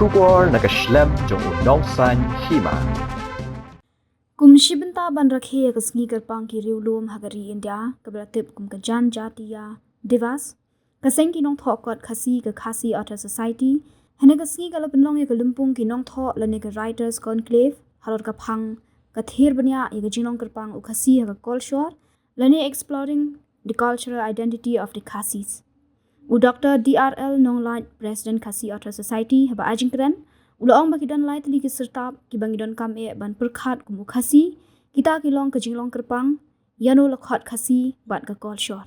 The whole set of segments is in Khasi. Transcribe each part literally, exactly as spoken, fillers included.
Khubor na ka shlem jong u nongsan hima. Kum shi bynta ban rakhe ïa ka sngi kyrpang ki riewlum ha ka ri India, kaba la tip kum ka Janjatiya Divas, ka seng ki nongthoh kot Khasi, ka Khasi Author Society, hynne ka sngi ka la pynlong ïa ka lympung ki nongthoh lane ka Writers Conclave halor ka phang ka thir bniah ïa ka jinglong kyrpang u Khasi ha ka kolshor, lane Exploring the Cultural Identity of the Khasis. U Doctor D R L Nonglait, President Khasi Author Society, haba ai jingkren, u la ong ba ki don lai tylli ki syrtap kiba ngi donkam eh ban pyrkhat kum u Khasi, kita ki long ka jinglong kyrpang, ïano la khot Khasi bad ka kolshor.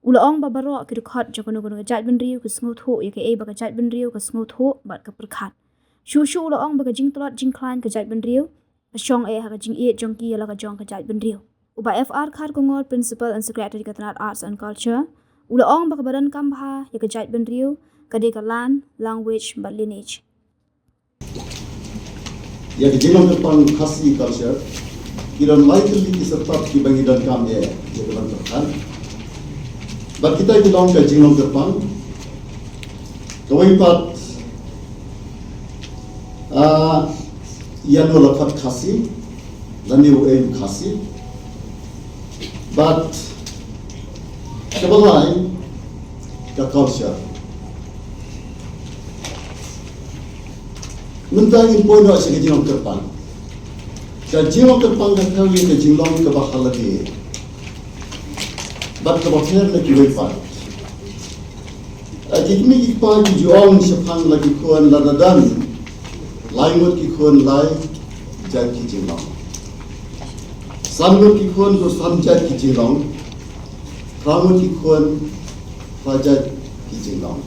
U la ong ba baroh ki dkhot jong kano kano ka jaitbynriew ki sngewthuh ïa kaei ba ka jaitbynriew ka sngewthuh bad ka pyrkhat. Shuh shuh u la ong ba ka jingtlot jingkhlaiñ ka jaitbynriew ka shong eh ha ka jingïeit jong ki ïa la ka jong ka jaitbynriew. U Bah F R Kharkongor, Principal and Secretary ka tnat Arts and Culture, u la ong ba kaba donkam bha ïa ka jaitbynriew ka dei ka land, language bad lineage. Ïa ka jinglong kyrpang Khasi culture, ki don lai tylli ki syrtap kiba ngi donkam eh ïa ka ban pyrkhat. Bad kita ki long ka jinglong kyrpang, kawei pat, ah, ïano la khot Khasi, lane uei u Khasi. Bad kaba lai, ka culture. Mynta ngin poi noh sha ka jinglong kyrpang. Ka jinglong kyrpang ka thew ïa ka jinglong kaba ha lade bad kaba pher na kiwei pat. Ki kmie ki kpa ki ju ong shaphang la ki khun lada don lai ngut ki khun lai jait ki jinglong, san ngut ki khun to san jait ki jinglong, phra ngut ki khun phra jait ki jinglong.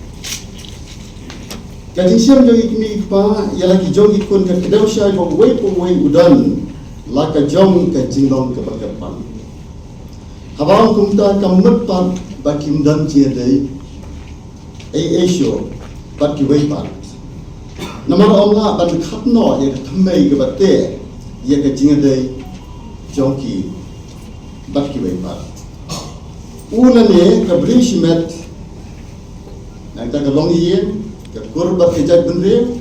Ka jingshem jong ki kmie ki kpa ïa la ki jong ki khun ka kdew shai ba uwei pa uwei u don la ka jong ka jinglong kaba kyrpang. Haba ong kumta kam mut pat ba kim don jingïadei ei ei shuh bad kiwei pat. Namar ym lah ban khap noh ïa ka thymmei kaba teh ïa ka jingïadei jong ki bad kiwei pat. U lane ka briew shimet, nangta ka longïing, ka kur bad ka jaitbynriew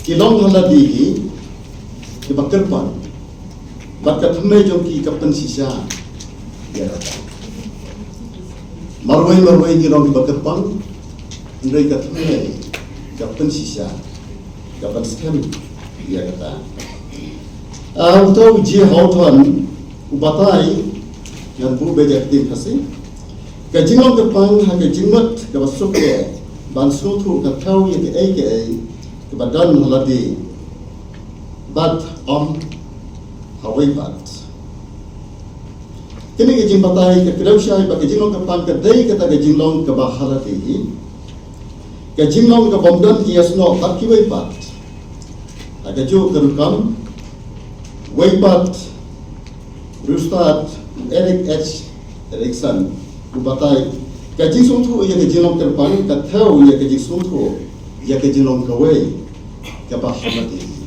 ki long ha lade hi kiba kyrpang. Bad ka thymmei jong ki ka pynshisha ïa kata. Marwei marwei ngi long kiba kyrpang, hynrei ka thymmei ka pynshisha, ka pynskhem ïa kata. Ah, uta u J Hawthorne u batai, ngan buh beit ïa ka ktien Khasi, ka jinglong kyrpang ha ka jingmut kaba suk eh ban sngewthuh ka thew ïa kaei kaei kaba don ha lade bad ym ha wei pat. Kane ka jingbatai ka kdew shai ba ka jinglong kyrpang ka dei kata ka jinglong kaba ha lade hi, ka jinglong kabym don ki ïasnoh bad kiwei pat. Ha kajuh ka rukom, wei pat, riewstad Erik H Erikson u batai, ka jingsngewthuh ïa ka jinglong kyrpang ka thew ïa ka jingsngewthuh ïa ka jinglong kawei kaba ha lade hi.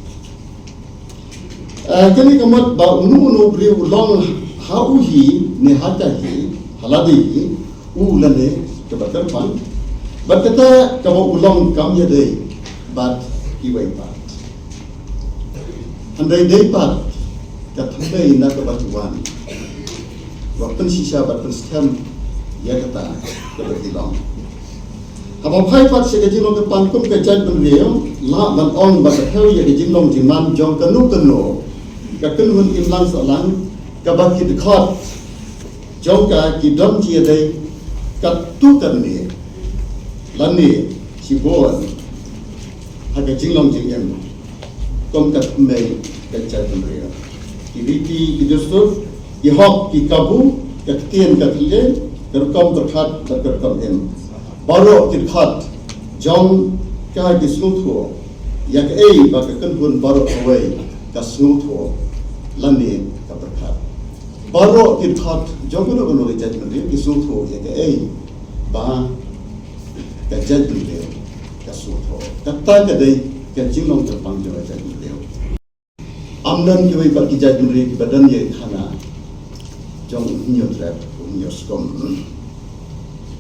Eh, kane ka mut ba uno uno u briew u long ha u hi ne ha ka hi, ha lade hi, u lane kaba kyrpang. Bad kata kaba u long kam ïadei bad kiwei pat. Hynrei dei pat ka thymmei na kaba ki wan ba pynshisha bad pynskhem ïa kata kaba ki long. Haba phai pat sha ka jinglong kyrpang kum ka jaitbynriew, lah ban ong ba ka thew ïa ka jinglong jingman jong kano kano ka kynhun imlang sahlang kaba ki dkhot jong ka ki don jingïadei katto katne lane shibun ha ka jinglong jingim. Kum ka thymmei ka jaitbynriew, ki riti ki dustur, ki hok ki kabu, ka ktien ka thylliej, ka rukom pyrkhat bad ka rukom im, baroh ki dkhot jong ka ki sngewthuh ïa kaei ba ka kynhun baroh kawei ka sngewthuh lane ka pyrkhat. Baroh ki dkhot jong kano kano ka jaitbynriew ki sngewthuh ïa kaei ba ka jaitbynriew ka sngewthuh. Kata ka dei ka jinglong kyrpang jong ka jaitbynriew. Ym don kiwei pat ki jaitbynriew kiba don ïa ka khana jong u hynñiew trep u hynñiew skum.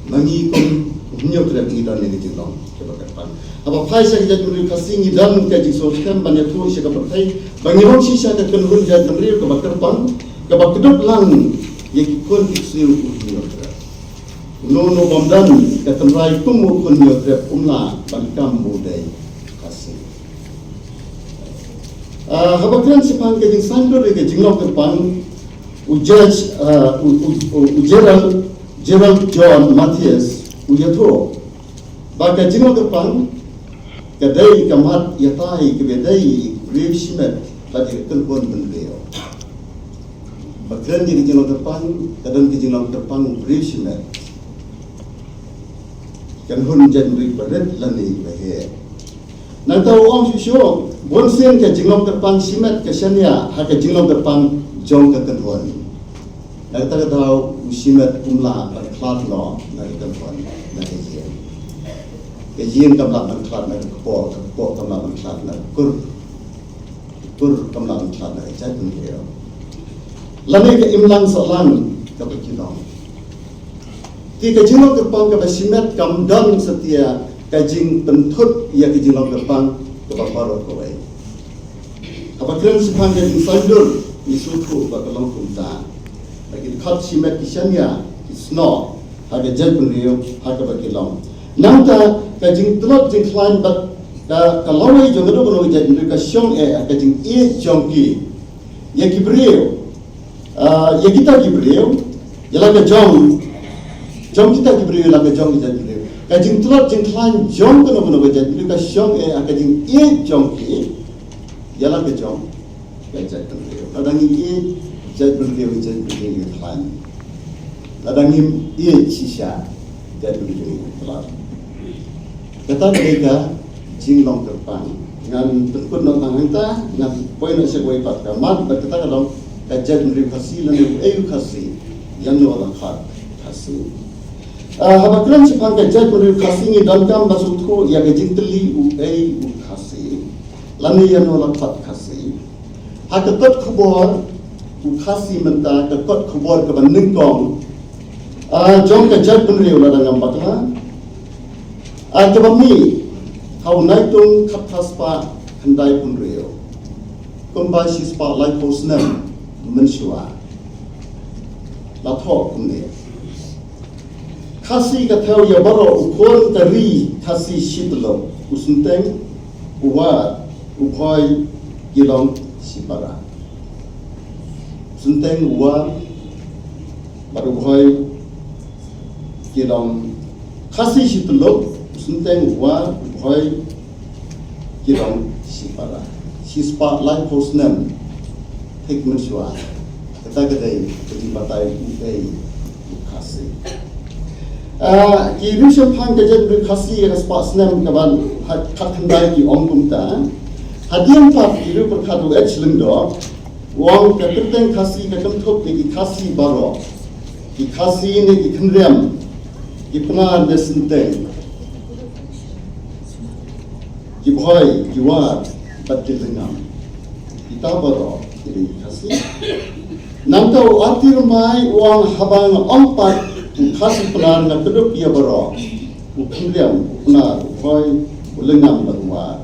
Ma ngi kum Hynñiew trep ngi don ïa ka jinglong kaba kyrpang. Haba phai sha ka jaitbynriew Khasi ngi don ka jingsngewskhem ban ïathuh sha ka pyrthei ba ngi long shisha ka kynhun jaitbynriew kaba kyrpang, kaba kdup lang ïa ki khun ki ksiew u hynñiew trep. Uno uno bym don ka tynrai kum u khun hynñiew trep um lah ban kam ba u dei Khasi. Ah, haba kren shaphang ka jingsaiñdur ïa ka jinglong kyrpang, u Judge, ah, u, u, u, u Gerald, Gerald John Mathias, u ïathuh ba ka jinglong kyrpang ka dei ka mat ïatai kaba dei briew shimet bad ïa ka kynhun bynriew. Ba kren ïa ka jinglong kyrpang, ka don ka jinglong kyrpang briew shimet. Kynhun jaitbynriew ba rit lane ba heh. Nangta u ong shuh shuh, bun sien ka jinglong kyrpang shimet ka shaniah ha ka jinglong kyrpang jong ka kynhun. Nangta ka daw u shimet um lah ban khlad noh na ka kynhun, na ka ïing. Ka ïing kam lah ban khlad na ka kpoh, ka kpoh kam lah ban khlad na ka kur. Ka kur kam lah ban khlad na ka jaitbynriew. Lane ka imlang sahlang kaba ki long. Te ka jinglong kyrpang kaba shimet kam don satia ka jingpynthut ïa ka jinglong kyrpang kaba baroh kawei. Haba kren shaphang ka jingsaiñdur ngi sngewthuh ba ka long kumta. Ba ki dkhot shimet ki shaniah ki snoh ha ka jaitbynriew ha kaba ki long. Nangta ka jingtlot jingkhlaiñ bad ka, ka lawei jong kano kano ka jaitbynriew ka shong eh ha ka jingïeit jong ki ïa ki briew. Ah, ïa kita ki briew ïa la ka jong, jong kita ki briew ïa la ka jong ki jaitbynriew. Ka jingtlot jingkhlaiñ jong kano kano ka jaitbynriew ka shong eh ha ka jingïeit jong ki ïa la ka jong ka jaitbynriew. Lada ngi ïeit jaitbynriew, jaitbynriew ïa khlaiñ. Lada ngim ïeit shisha jaitbynriew ïa khlaiñ. Kata ka dei ka jinglong kyrpang. Ngan pynkut noh tang hangta, ngan poi noh sha kawei pat ka mat, bad kata ka long ka jaitbynriew Khasi lane uei u Khasi, ïano la khot Khasi. Ah, haba kren shaphang ka jaitbynriew Khasi ngi donkam ban sngewthuh ïa ka jingtylli uei u Khasi lane ïano la khot Khasi. Ha ka kot khubor u Khasi mynta, ka kot khubor kaba nyngkong, ah, jong ka jaitbynriew lada ngam bakla, ah, kaba mih ha u Naitung khatphra spah khyndaiphew hynriew, kumba shispah laiphew snem mynshuwa, la thoh kumne: Khasi ka thew ïa baroh, u khun ka ri Khasi shityllup, u Synteng, u War, u Bhoi ki long shipara. Synteng, u War bad u Bhoi ki long Khasi shityllup, u Synteng, u War, u Bhoi ki long shipara. Shispah laiphew snem thik mynshuwa. Kata ka dei ka jingbatai uei u Khasi. Ah, ki riewshemphang ka jaitbynriew Khasi ha ka spah snem kaba khatkhyndai ki ong kumta. Hadien pat ki riewpyrkhat, u H Lyngdoh u ong ka kyrteng Khasi ka kynthup ïa ki Khasi baroh. Ki Khasi ne ki Khynriam, ki Pnar ne Synteng, ki Bhoi, ki War bad ki Lyngngam. Kita baroh ki dei ki Khasi. Nangta u Arti Rymbai u ong, haba nga ong pat u Khasi Pnar nga kdup ïa baroh, u Khynriam, u Pnar, u Bhoi, u Lyngngam bad u War,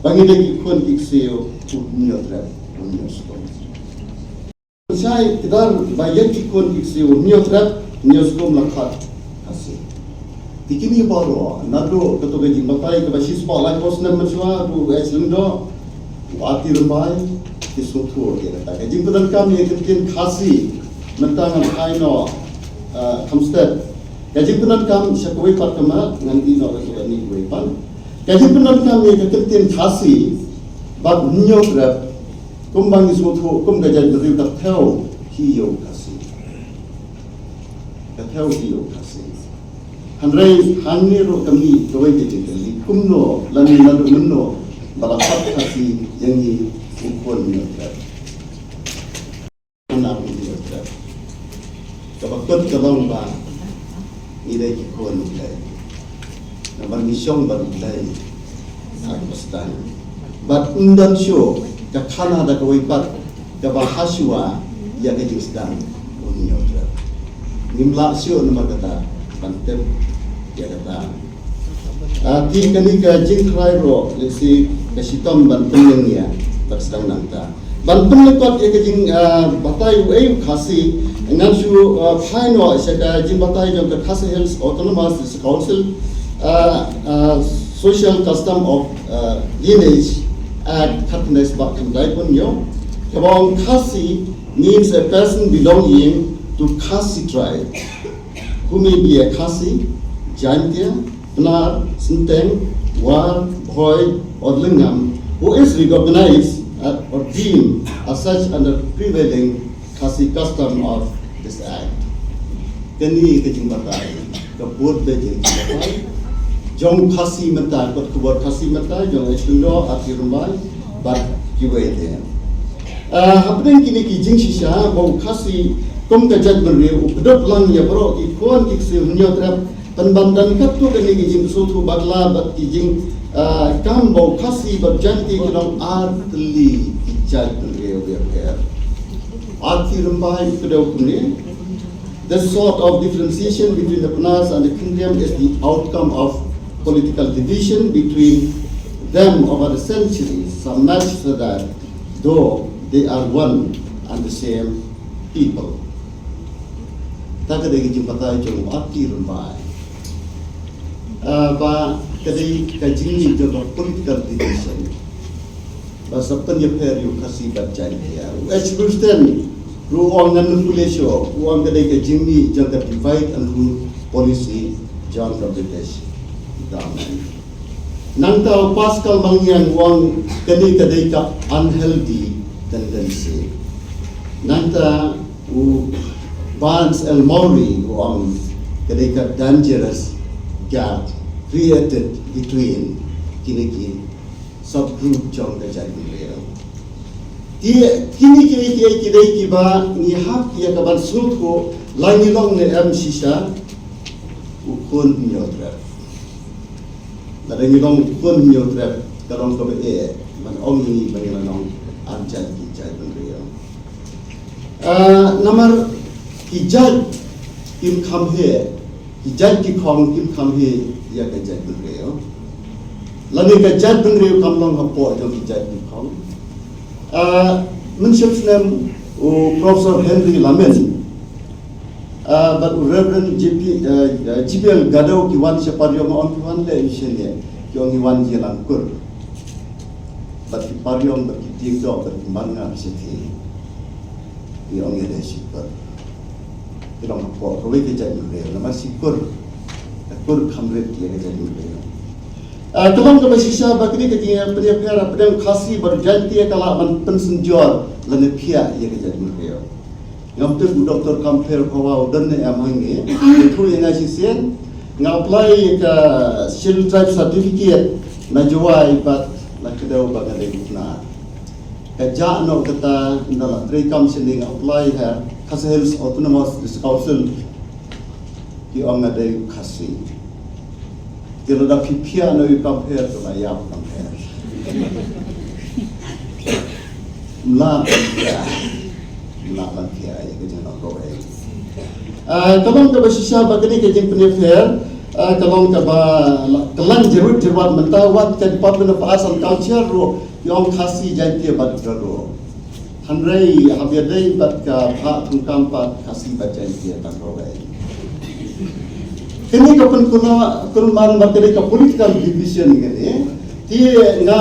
ba ngi dei ki khun ki ksiew u Hynñiewtrep, u Hynñiewskum. Shai kdar ba ïa ki khun ki ksiew u Hynñiewtrep, Hynñiewskum la khot Khasi. Te kine baroh, naduh kato ka jingbatai kaba shispah laiphew snem mynshuwa, u H Lyngdoh, u Arti Rymbai, ki sngewthuh ïa kata. Ka jingpyndonkam ïa ka ktien Khasi mynta ngan ai noh, eh, kham stet. Ka jingpyndonkam sha kawei pat ka mat, ngan ai noh ka kawei pat. Ka jingpyndonkam ïa ka ktien Khasi bad Hynñiewtrep, kumba ngi sngewthuh, kum ka jaitbynriew ka thew hi ïa u Khasi. Ka thew hi ïa u Khasi. Hynrei hangne ruh ka mih kawei ka jingkylli, kumno lane naduh mynno ba la khot Khasi ïa ngi u khun Hynñiewtrep. Kane u Hynñiewtrep. Kaba kut ka long ba ngi dei ki khun u Blei. Namar ngi shong bad u Blei ha kaba sdang. Bad ym don shuh ka khana da kawei pat kaba hashwa ïa ka jingsdang u Hynñiewtrep. Ngim lah shuh namar kata ban tip Ïa kata. Ah, te kane ka jingtharai ruh, let's say, ka shitom ban pynlong ïa, bad sdang nangta. Ban pynlong pat ïa ka jing, ah, batai u ei u Khasi, ngan shu, ah, phai noh sha ka jingbatai jong ka Khasi Hills Autonomous District Council, ah, ah, Social Custom of, ah, Lineage Act, khatkhyndai spah khyndaiphew hynñiew. Kaba ong Khasi means a person belonging to Khasi tribe, who may be a Khasi, Jaintia, Pnar, Synteng, War, Bhoi, or Lyngngam, who is recognized, uh, or deemed as such under prevailing Khasi custom of this Act. Kane ka jingbatai, ka bud ba jingbatai jong Khasi mynta, kot khubor Khasi mynta, jong H. Lyngdoh, Arti Rymbai, bad kiwei de. Ah, hapdeng kine ki jingshisha, ba u Khasi kum ka jaitbynriew u kdup lang ïa baroh ki khun ki ksiew Hynñiewtrep, pynban don katto katne ki jingsngewthuh bakla bad ki jing, ah, kam ba u Khasi bad Jaintia ki long ar tylli ki jaitbynriew bapher. Arti Rymbai u kdew kumne: the sort of differentiation between the Pnars and the Khynriam is the outcome of political division between them over the centuries, so much so that though they are one and the same people. Ta ka dei ka jingbatai jong u Arti Rymbai. Ah, ba ka dei ka jingmih jong ka political division. Ba sa pynïapher ïa u Khasi bad Jaintia. U H. Rusden ruh u ong ngan ym pule shuh, u ong ka dei ka jingmih jong ka divide and rule policy jong ka British government. Nangta u Pascal Mangiang u ong kane ka dei ka unhealthy tendency. Nangta u Barnes L. Mowry u ong ka dei ka dangerous gap created between kine ki subgroup jong ka jaitbynriew. Te kine kiei kiei ki dei kiba ngi hap ïa ka ban sngewthuh, la ngi long ne em shisha u khun Hynñiewtrep. Lada ngi long u khun Hynñiewtrep, ka long kaba eh ban ong ïa ngi ba ngi la long ar jait ki jaitbynriew. Ah, namar ki jait kim kham heh, ki jait ki khong kim kham heh ïa ka jaitbynriew. Lane ka jaitbynriew kam long hapoh jong ki jait ki khong. Ah, mynshem snem u Professor Henry Lamin, ah, bad u Reverend J P, ah, G P L Gado ki wan sha Pariong, ong ki wan leh mission ïa, ki ong ki wan ïalang kur. Bad ki Pariong, bad ki Diengdoh, bad ki Marngar shatei. Ngi ong ïa leh shi kur. Ki long hapoh kawei ka jaitbynriew, namar shi kur, ka kur kham rit ïa ka jaitbynriew. Ah, ka long kaba shisha ba kane ka jingïapher hapdeng Khasi bad Jaintia ka lah ban pynsynjor lane phiah ïa ka jaitbynriew. Ngam tip u Doctor Kampher Phawa u don ne em hangne, u ïathuh ïa nga shisien, nga apply ïa ka Scheduled Tribe certificate na Jowai bad la kdew ba nga dei u Pnar. Ka jah noh kata, ynda la trei kam shane nga apply ha Khasi Hills Autonomous District Council. Ki ong nga dei u Khasi. Te lada phi phiah noh ïa u Kampher, to la ïap u Kampher. Mla phiah. Mla ban phiah ïa ka jingdon kawei. Ah, ka long kaba shisha ba kane ka jingpynïapher, ah, ka long kaba la kylan jyrwat jyrwat mynta, wat ka Department of Arts and Culture ruh ki ong Khasi, Jaintia bad Garo. Hynrei haba ïadei bad ka bhah thungkam pat Khasi bad Jaintia tang kawei. Kane ka pynkulmar, kulmar namar ka dei ka political division kane. Te nga,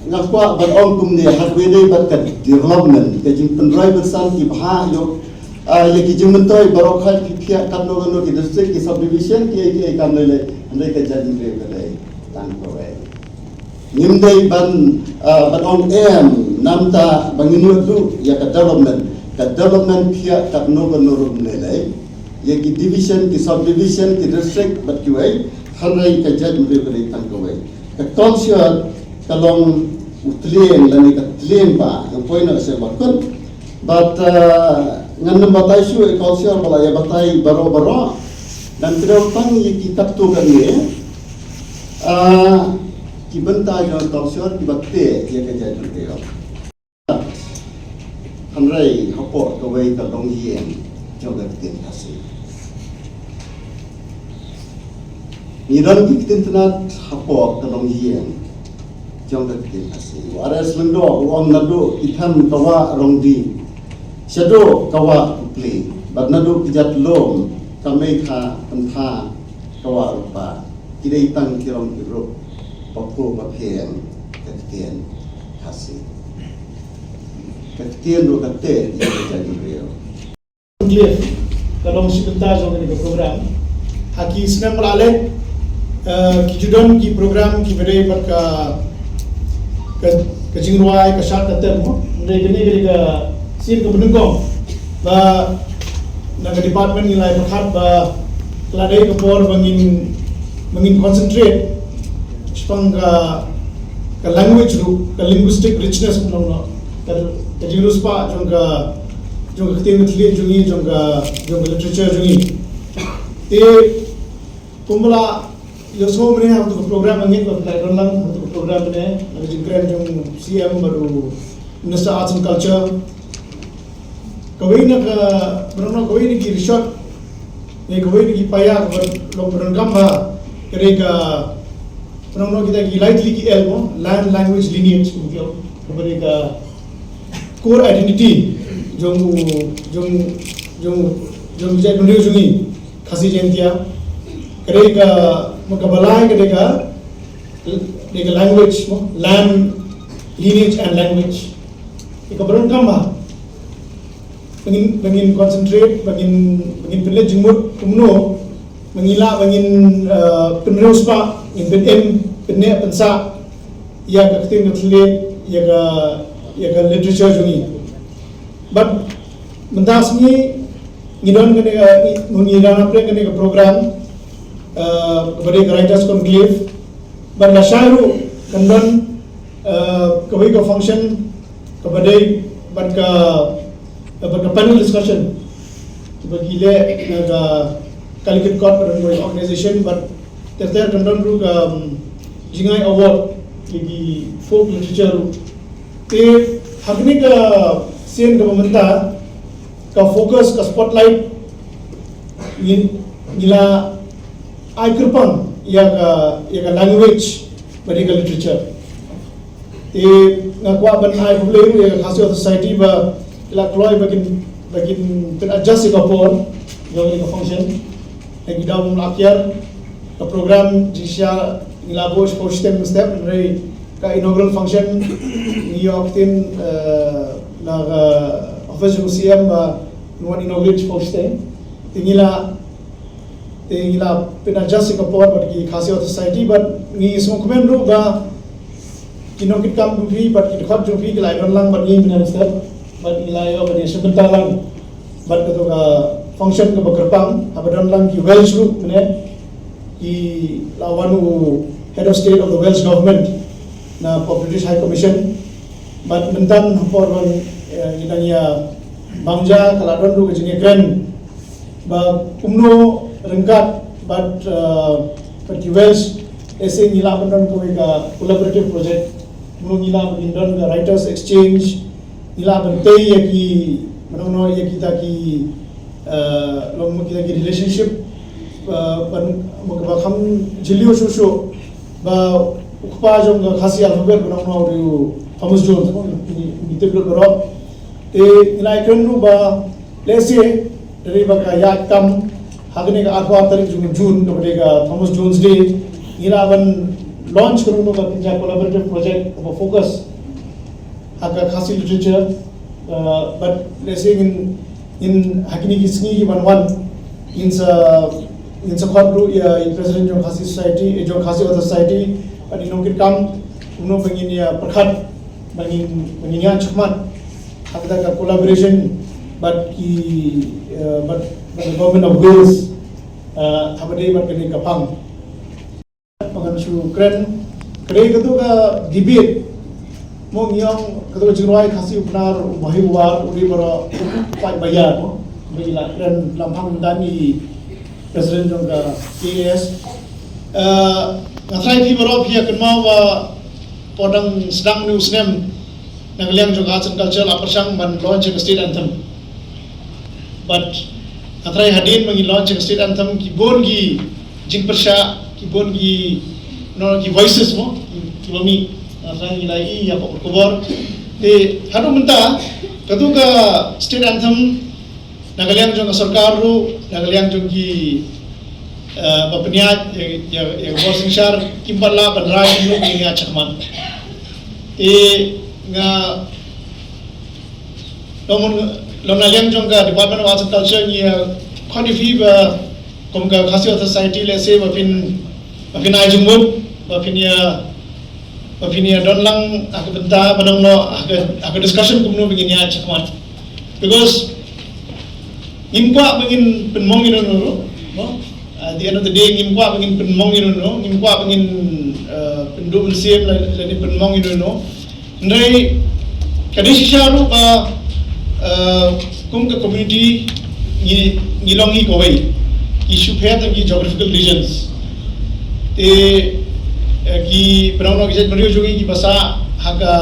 nga kwah ban ong kumne, haba ïadei bad ka development, ka jingpynroi pynsan ki bhah ïoh, ah, ïa ki jingmyntoi baroh khoit, phi phiah katno katno ki district, ki subdivision, kiei kiei kam lei lei, hynrei ka jaitbynriew ka dei tang kawei. Ngim dei ban, ah, ban ong em, namar ba ngin ïoh duh ïa ka development. Ka development phiah katno katno ruh ym lei lei. Ïa ki division, ki subdivision, ki district bad kiwei, hynrei ka jaitbynriew ka dei tang kawei. Ka culture ka long u tlieng lane ka tlieng ba, nga poi noh sha ba kut. Bad, ah, ngan nym batai shuh ïa ka culture ba la ïa batai baroh baroh. Ngan kdew tang ïa ki katto katne, ah, ki bynta jong ka culture kiba teh ïa ka jaitbynriew. Hynrei hapoh kawei ka longïing jong ka ktien Khasi. Ngi don ki ktien Tnat hapoh ka longïing jong ka ktien Khasi. U R S Lyngdoh u ong naduh ki them ka wah Rongding shaduh ka wah Pukli, bad naduh ki jat lum ka Meikha Pyntha ka wah Rupa. Ki dei tang ki rong ki rup ba phuh ba phieng ka ktien Khasi. Ka ktien ruh ka teh ïa ka jaitbynriew. Cliff, ka long shi bynta jong kane ka program. Ha ki snem ba la leit, eh, ki ju don ki program kiba dei bad ka, ka, ka jingrwai, ka shad ka tem, mo. Hynrei kane ka dei ka sien kaba nyngkong ba na ka department ngi la ïa pyrkhat ba ka la dei ka por ba ngin, ba ngin concentrate shaphang ka, ka language ruh, ka linguistic richness kumno kumno. Ka, ka jingriewspah jong ka, jong ka ktien ka thylliej jong ngi, jong ka, jong ka literature jong ngi. Te kumba la ïohsngew mynne ha kato ka program, nga ngeit ba phi la don lang ha kato ka program mynne, na ka jingkren jong u C M bad u Minister Arts and Culture. Kawei na ka, ba don, kawei na ki rishot ne kawei na ki paia kaba long ba donkam ba ka dei ka, ba don kita ki lai tylli ki L, mo, land, language, lineage, mo, kaba dei ka core identity jong u, jong, jong, jong u jaitbynriew jong ngi Khasi Jaiñtia. Ka dei ka, mo, kaba lai ka dei ka, dei ka language, mo, land, lineage and language. Ka ba donkam ba ngin, ba ngin concentrate, ba ngin, ba ngin pynleit jingmut kumno ba ngin lah, ba ngin, eh, pynriewspah, ngin pynim, pynneh pynsah ïa ka ktien ka thylliej, ïa ka, ïa ka literature jong ngi. Bad mynta sngi ngi don kane ka, ngi, ngi don hapdeng kane ka program, eh, kaba dei ka Writers Conclave. Bad lashai ruh kan don, eh, kawei ka function kaba dei bad ka, bad ka panel discussion kiba ki leh na ka Calicut Court, bad ka organization, bad ter ter kan don ruh ka, um, Jngai Award ïa ki folk literature ruh. Te ha kane ka sien kaba mynta ka focus, ka spotlight ngi, ngi la ai kyrpang ïa ka, ïa ka language bad ïa ka literature. Te nga kwah ban ai khublei ruh ïa ka Khasi Author Society ba ki la kloi ba kin, ba kin pyn adjust ïa ka por jong ïa ka function. Te ki daw ym lah kiar, ka program jingshisha ngi la buh shiphew shiteng mynstep, hynrei ka inaugural function ngi ïoh ktien, eh, na ka office jong u C M ba ngin wan inaugurate shiphew shiteng. Te ngi la, te ngi la pyn adjust ïa ka por bad ki Khasi Author Society, bad ngi sngewkmen ruh ba ki nongkitkam jong phi bad ki dkhot jong phi ki la ïadon lang bad ngi mynstep, bad ngi la ïoh ban ïashim bynta lang bad kato ka function kaba kyrpang, haba don lang ki Welsh ruh mynne, ki la wan u Head of State of the Welsh Government na ka British High Commission. Bad mynta ha por ban, eh, ngi dang ïa bam ja, ka la don ruh ka jingïakren ba kumno ryngkat bad, eh, bad ki Welsh, lehse ngi lah ban don kawei ka collaborative project, kumno ngi lah ban don ka writers exchange, ngi lah ban tei ïa ki, mynno mynno ïa kita ki, eh, long mo kita ki relationship, eh, ban mo kaba kham jylliew shuh shuh, ba u kpa jong ka Khasi alphabet mynno mynno u dei u Thomas Jones, mo ngi, ngi tip lut baroh. Te ngi la ïakren ruh ba lehse, hynrei ba ka ïaid tam ha kane ka arphew ar tarik jong u June, kaba dei ka Thomas Jones Day, ngi lah ban launch kano kano ka kynja collaborative project kaba focus ha ka Khasi literature, uh, bad lehse ngin, ngin ha kine ki sngi ki ban wan, ngin sa, ngin sa khot ruh ïa i president jong Khasi Society, eh, jong Khasi Author Society, bad i nongkitkam, kumno ba ngin ïa pyrkhat ba ngin, ba ngin ïa shakmat ha kata ka collaboration bad ki, eh, bad, bad the Government of Wales, eh, haba dei bad kane ka phang. Ba ngan shu kren, ka dei kato ka debate. Mo ngi ong kato ka jingrwai Khasi u Pnar u Bhai u War u dei baroh u paid ba ïar mo. Ba ngi la kren lam phang mynta i president jong ka K A S. Eh, nga tharai phi baroh phi ïa kynmaw ba por dang sdang une u snem na ka liang jong ka Arts and Culture la pyrshang ban launch ïa ka state anthem. Bad nga tharai hadien ba ngi launch ïa ka state anthem ki bun ki jingpyrshah, Bun ki, no, ki voices mo, ki, ki ba mih, ah, tang ngi la ïohi ïa ka khubor. Te haduh mynta, katu ka state anthem, na ka liang jong ka sorkar ruh, na ka liang jong ki, eh, ba pynïaid ïa, ïa, ïa ka bor synshar, kim pat lah ban rai kumno ban ïaid shakhmat. Te nga Long, long na liang jong ka Department of Arts and Culture ngi, uh, khot ïa phi ba kum ka Khasi Authors Society lehse ba phin, ba phin ai jingmut, ba phin ïa, ba phin ïa don lang ha ka bynta ba nang noh ha ka, ha ka discussion kumno ba ngin ïaid shakhmat. Because ngim kwah ba ngin pynmong ïano ïano, no? At the end of the day, ngim kwah ba ngin pynmong ïano ïano, ngim kwah ba ngin, uh, pynduh mynsiem la, lane pynmong ïano ïano. Hynrei ka dei shisha ruh ba, uh, kum ka community ngi, ngi long hi kawei, ki shu pher tang ki geographical regions. Te, eh, ki pyndonkam ki jaitbynriew jong ngi kiba sah ha ka,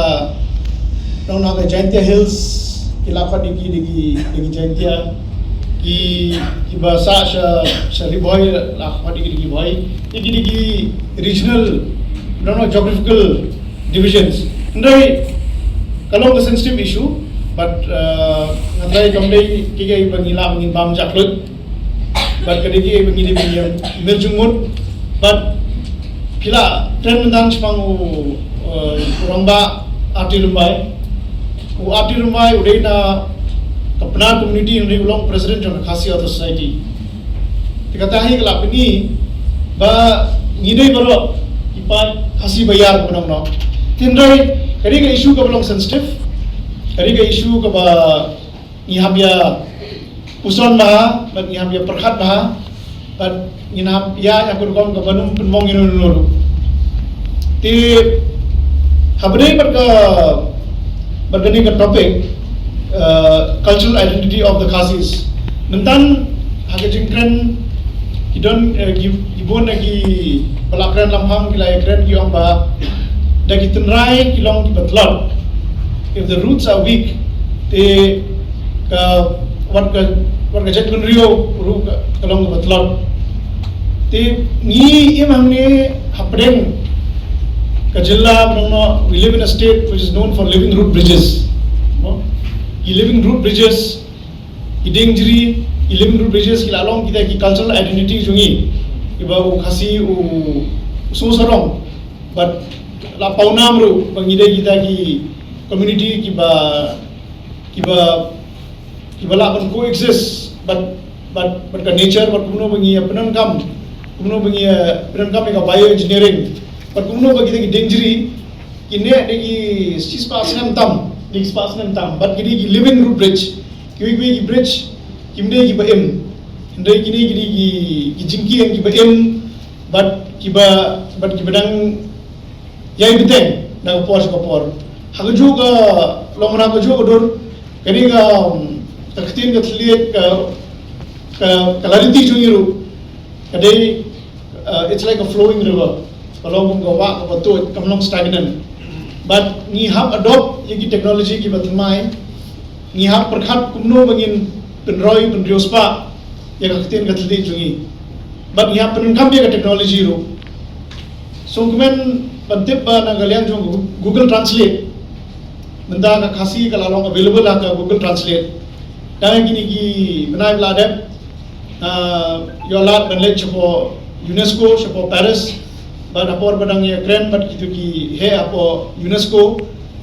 pyndonkam ha ka Jaintia Hills, ki la khot ïa ki da ki, da ki Jaintia. Ki, kiba sah sha, sha Ri Bhoi, la khot ïa ki da ki Bhoi. Ïa ki da ki regional, pyndonkam geographical divisions. Hynrei ka long ka sensitive issue, but, uh, nga tharai kam dei kiei kiei ba ngi lah ba ngin bam jaklut. But ka dei kiei ba ngi dei ba ngi ïa mir jingmut. But phi la kren mynta shaphang u, uh, u rangbah R T Rymbai. U R T Rymbai u dei na ka Pnar community, hynrei u long president jong ka Khasi Authors Society. Te kata hi ka la pyni ba ngi dei baroh ki paid Khasi ba ïar kumno kumno. Hynrei ka dei ka issue kaba long sensitive, ka dei ka issue kaba ngi hap ïa puson bha, bad ngi hap ïa pyrkhat bha, bad ngi hap ïa, ïa ka rukom kaba ym pynmong ïano ïano. Te haba dei bad ka, bad kane ka topic, uh, cultural identity of the Khasis. Mynta ha ka jingkren ki don, eh, ki, ki bun na kiba la kren lamphang ki la ïakren ki ong ba da ki tynrai ki long kiba tlot. If the roots are weak, te ka, wat ka, wat ka jaitbynriew ruh ka, ka long kaba tlot. Te ngi im hangne hapdeng ka jylla, ba nang noh, we live in a state which is known for living root bridges. Mo? Ki living root bridges, ki dieng jri, ki living root bridges ki la long kita ki cultural identity jong ngi. Kiba u Khasi u, u sngewsarong. Bad la pawnam ruh ba ngi dei kita ki community kiba, kiba, kiba lah ban coexist bad, bad, bad ka nature, bad kumno ba ngi ïa pyndonkam, kumno ba ngi ïa pyndonkam ïa ka bioengineering, bad kumno ba kita ki dieng jri ki neh da ki shispah snem tam, da ki spah snem tam, bad ki dei ki living root bridge. Kiwei kiwei ki bridge kim dei kiba im, hynrei kine ki dei ki, ki jingkieng kiba im, bad kiba, bad kiba dang ïai bteng na ka por sha ka por. Ha kajuh ka longmrang, ha kajuh ka dur, ka dei ka, um, ka ktien ka thylliej, ka, ka, ka la riti jong ngi ruh ka dei, uh, it's like a flowing river. Ka long kum ka wah kaba tuid, kam long stagnant. Bad ngi hap adopt ïa ki technology kiba thymmai. Ngi hap pyrkhat kumno ba ngin pynroi, pynriewspah ïa ka ktien ka thylliej jong ngi. Bad ngi hap pyndonkam ïa ka technology ruh. Sngewkmen ban tip ba na ka liang jong Google Translate, mynta ka Khasi ka la long available ha ka Google Translate. Dang ha kine ki bnai ba la dep, ah, ïoh lad ban leit shapoh UNESCO, shapoh Paris, bad ha por ba dang ïakren bad kito ki heh hapoh UNESCO,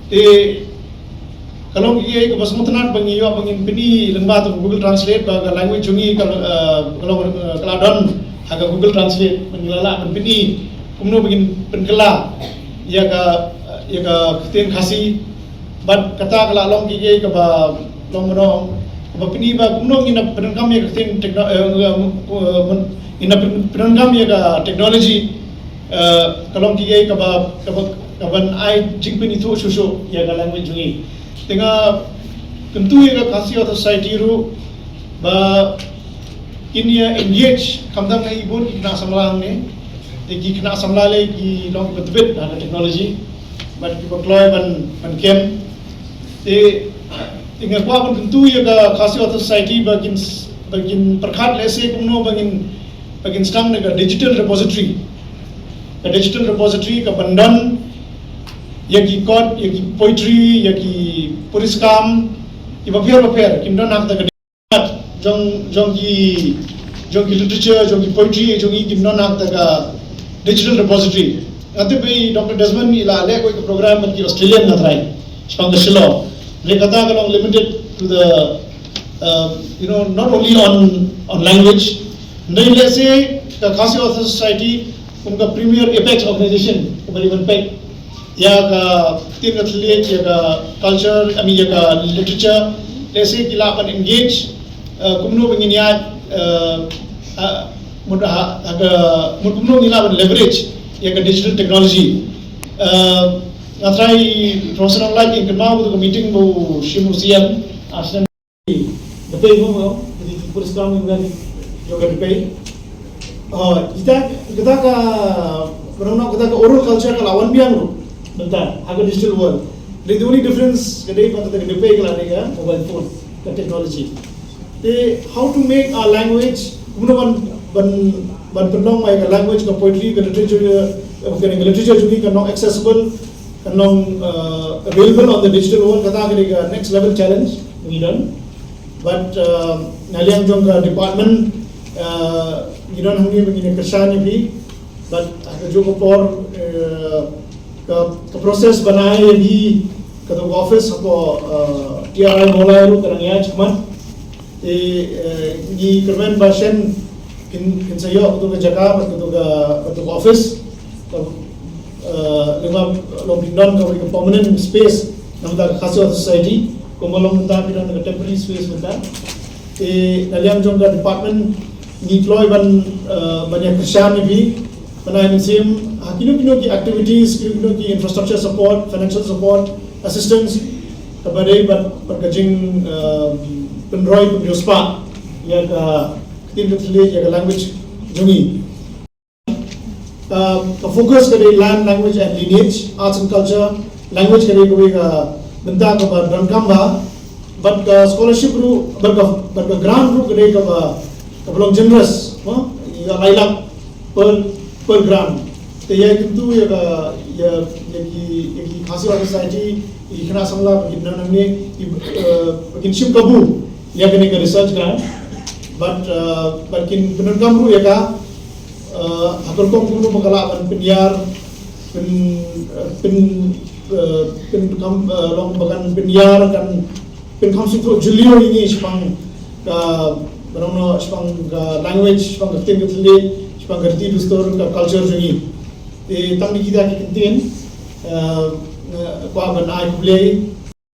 te ka long kiei kiei kaba sngewtynnat ba ngi ïoh ba ngin pyni lyngba tu Google Translate ba ka language jong ngi ka, ah, ka long, ah, ka la don ha ka Google Translate, ba ngi la lah ban pyni kumno ba ngin pynkylla ïa ka, ïa ka ktien Khasi. Bad kata ka la long kiei kiei kaba long mano, kaba pyni ba kumno ngin ïa pyndonkam ïa ka ktien techno-, eh, eh, eh, ngin ïa pyn-, pyndonkam ïa ka technology, eh, ka long kiei kiei kaba, kaba, kaban ai jingpynithuh shuh shuh ïa ka language jong ngi. Te nga kyntu ïa ka Khasi Author Society ruh ba kin ïa engage, khamtam na i bun ki khynnah samla hangne. Te ki khynnah samla lei ki long kiba tbit ha ka technology bad kiba kloi ban, ban kem. Te, te nga kwah ban kyntu ïa ka Khasi Author Society ba kin s-, ba kin pyrkhat lehse kumno ba ngin, ba kin sdang da ka digital repository. Digital repository ka ban don ïa ki kot, ïa ki poetry, ïa ki puriskam, ki bapher bapher, kim don ha kata ka jong, jong ki, jong ki literature, jong ki poetry, jong ki kim don ha kata ka digital repository. Nga tip ba i Doctor Desmond i la leh kawei ka program bad ki Australian nga trai. Shaphang ka Shillong. Leh kata ka long limited to the, uh, you know, not only on, on language. Ndai lehse ka Khasi Author Society kum ka premier apex organization kumba i ban peit ïa ka ktien ka thylliej, ïa ka culture, I mean ïa ka literature. Lehse ki lah ban engage, uh, kumno ba ngin ïa, uh, uh, mut ha, ha ka, mut kumno ngin lah ban leverage ïa ka digital technology. Uh, nga trai Professor Nonglait, ïa kynmaw ka meeting ba u shim u C M, ah, da pei mo mo, da puriskam ïa ka, ïa ka da pei. Oh, ita, kata ka, kata ka oral culture ka la wan biang ruh mynta ha ka digital world. The only difference ka dei ba kata ka da pei ka la dei ka mobile phone, ka technology. Te how to make our language, kumno ban, ban, ban pynlong ba ka language, ka poetry, ka literature, ka literature jong ngi kan long accessible, kan long, uh, available on the digital world, kata ka dei ka next level challenge ngi don. But, uh, na liang jong ka department, uh, ngi don hangne ba ngin kyrshan ïa phi. But ha kajuh ka por, uh, ka, ka process ban ai ïa phi kato ka office hapoh, uh, T R I Mawlai ruh ka dang ïaid shakhmat. Te, eh, ngi kyrmen ba shen kin, kin sa ïoh kato ka jaka bad kato ka, kato ka office. Ka, eh, lyngba long phin don kawei ka permanent space na bynta ka Khasi Author Society, kumba long mynta phi don ka temporary space mynta. Te na liang jong ka department ngi kloi ban, eh, ban ïa kyrshan ïa phi ban ai mynsiem ha kino kino ki activities, kino kino ki infrastructure support, financial support, assistance, kaba dei bad, bad ka jing, eh, pynroi pynriewspah ïa ka ktien ka thylliej, ïa ka language jong ngi. Eh, ka focus ka dei land, language and lineage, arts and culture. Language ka dei kawei ka bynta kaba donkam bha, bad ka scholarship ruh, bad ka, bad ka grant ruh ka dei kaba, kaba long generous, ha? Ïa lai lak per, per grant. Te ïa kyntu ïa ka, ïa, ïa ki, ïa ki Khasi Author Society, ïa ki khynnah samla ba kin nang nangne, ïa, eh, ba kin shim kabu ïa kane ka research grant. Bad, eh, bad kin pyndonkam ruh ïa ka, eh, ha ka rukom kumno ba ka lah ban pynïar, pyn, eh, pyn, eh, pyn, kam, eh, long ba kan pynïar, kan pynkham sngewthuh jylliew ïa ngi shaphang ka, ba nang noh, shaphang ka language, shaphang ka ktien ka thylliej, shaphang ka riti dustur, ka culture jong ngi. Te tang dei kita ki kyntien, eh, eh, kwah ban ai khublei